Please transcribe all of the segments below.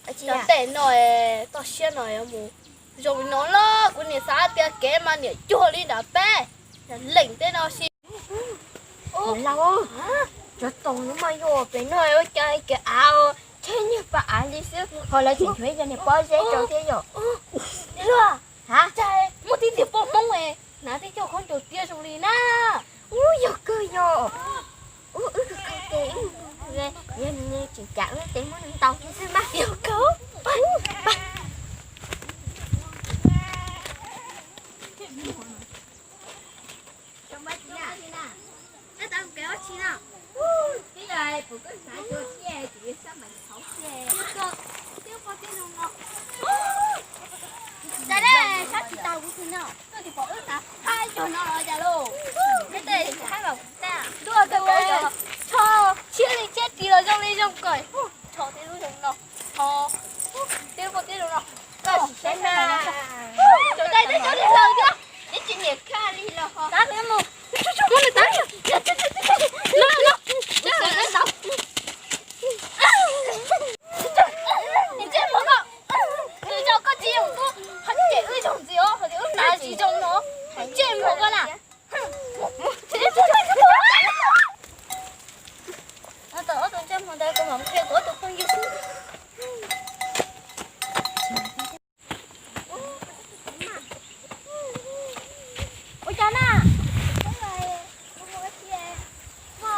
Cov tes no, toj siab no yuav mus zoo li no los kuv niam xav tias kev mas niam cuag li nram peb, leej teb no si. Cov toom no mas yog pem no ua cas kev av, tsheb nyiag pas av li xwb, ho lawv tseem nchuav cov niag pob zeb rau thiab yom. Luag, cas muaj tib tug poj Hmoob hnav tib co khaub ncaws tiab zoo li na. Ub, yog kawg yog. Ub, wb khaws tes, yog tseem cas wb tes muab nws ntaus kiag xwb mas. Yog kawg. Sab tsis tau kuv tus no, koj tsis pom wb hnav thaj cog no los cas lauj? Neb tej haib mam kuv tag. Tuaj tus tsho tshiab li tshiab ris los zoo li zoo kawg, tsho tej lub zoo no, tsho tej lub poj tiab zoo no. Koj sim saib na. Cov dai tej cov li laws thiab. Neb tsis nyiam khaj li los ho. Tab mus. Muab nws tab. No no no. Ntsej muag koj, nws tso koj tsis zoo tub, ho cem wb zoo ntxiv os, hais tias wb hnav tsis zoo no, ntsej muag koj na. Ob tug ntsej muag ntawd kuv mam qhia kuv ob tug phooj ywg. Ua cas na? Muaj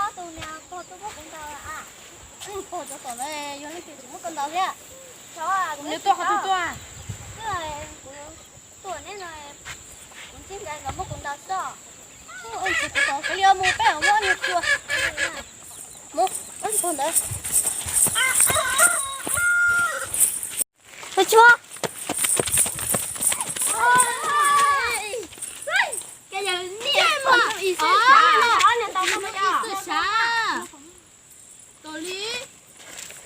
ob tug niag pog tuaj muab kuv ntaus a. Pog cov tom ntawd yog leej twg tseem muab koj ntaus thiab? Kuv niag tuaj qhov twg tuaj? Tuaj neb no, kuv ntsib nkawd nkawd muab kuv ntaus xwb. Ua li mus peb mam muab niag tua. Mus, pog ntawd. Ua tsuag. Tus li,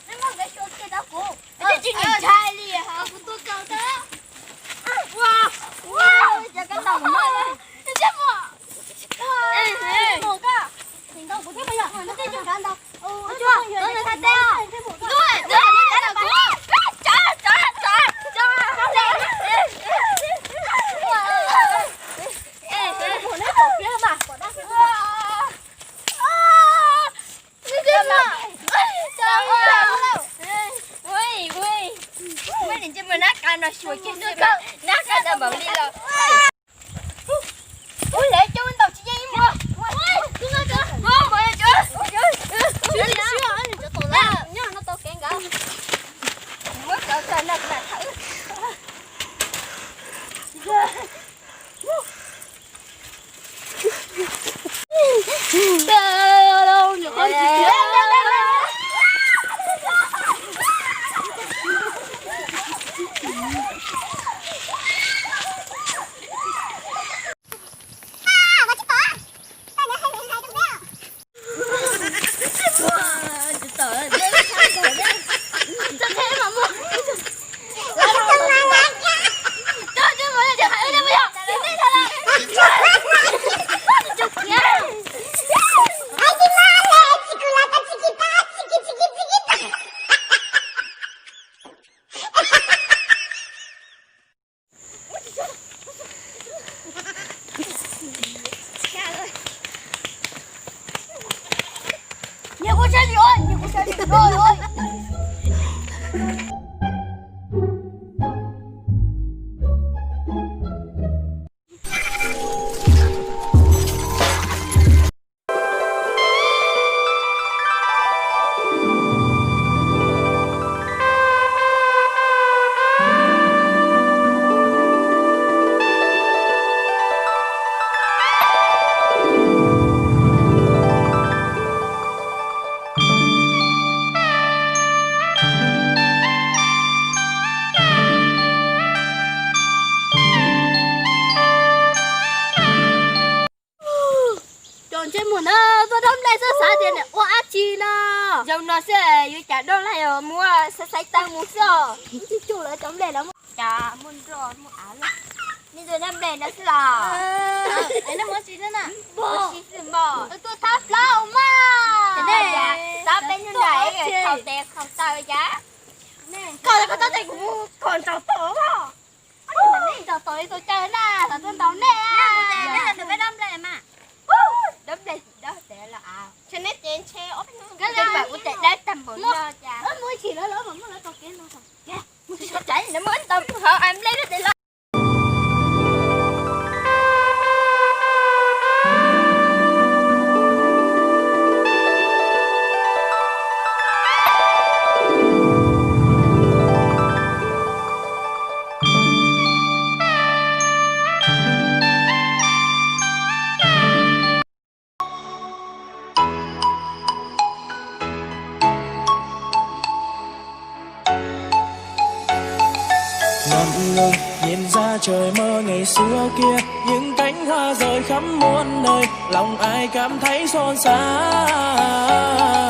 neb muab nkawd xyuas kiag rau kuv. Tsis ntshai li, kuv tua kaus tau. Ua, ua, cov kab ntaus kuv muaj. Ntsej muag. Mus koj. Tsis ntau kuv thiab mas yog, koj tej cov kab ntaus. Ua tsuag, tus nws txhais tes os. Ntuj, ntuj, ntuj, ntuj. Tso, tso, tso, tso. Mus neb pom kiag mas. Muab niam ntsej muag nab qa no xyuas kiag xwb, nab qa no npaum li los. Ub, lawv coj ntaus tsis yeej ib muag. Nyob no tau kev nkawd. Muab cov tag no thawm. Nyias kuv sab li os, nyias kuv sab li os. Cov ntsej muag ntawd tuaj dob nplej xwb xav tias niam ua dab tsi no. Zoo no xwb yuav cas dob laij os, muab xaiv xaiv taw mus xwb os. Coj lawv cov nplej lawv muab cas muaj nroj muaj av lawm. Nej tua dob nplej no xwb los? Nej ua si xwb na. Ua si xwb mog. Tuaj thab plaub mas. Xav peb hnub nraim khaus tes khaus taw cas. Koj, koj txhob tes kuv, koj ntaus tod os. Ntaus tod li tau caw na, tod tuaj ntaus nej. Dob nplej, dob nplej, ces neb ces ntshe ob peb hnub kuv tes dawb tag npaum no cas. Muaj ib chim lawv, lawv muab lawv tau kev no. Muab tsis tau, muab tau hauv nplej tes los. Ngậm ngừng nhìn ra trời mơ ngày xưa kia, những cánh hoa rơi khắp muôn nơi, lòng ai cảm thấy xôn xao.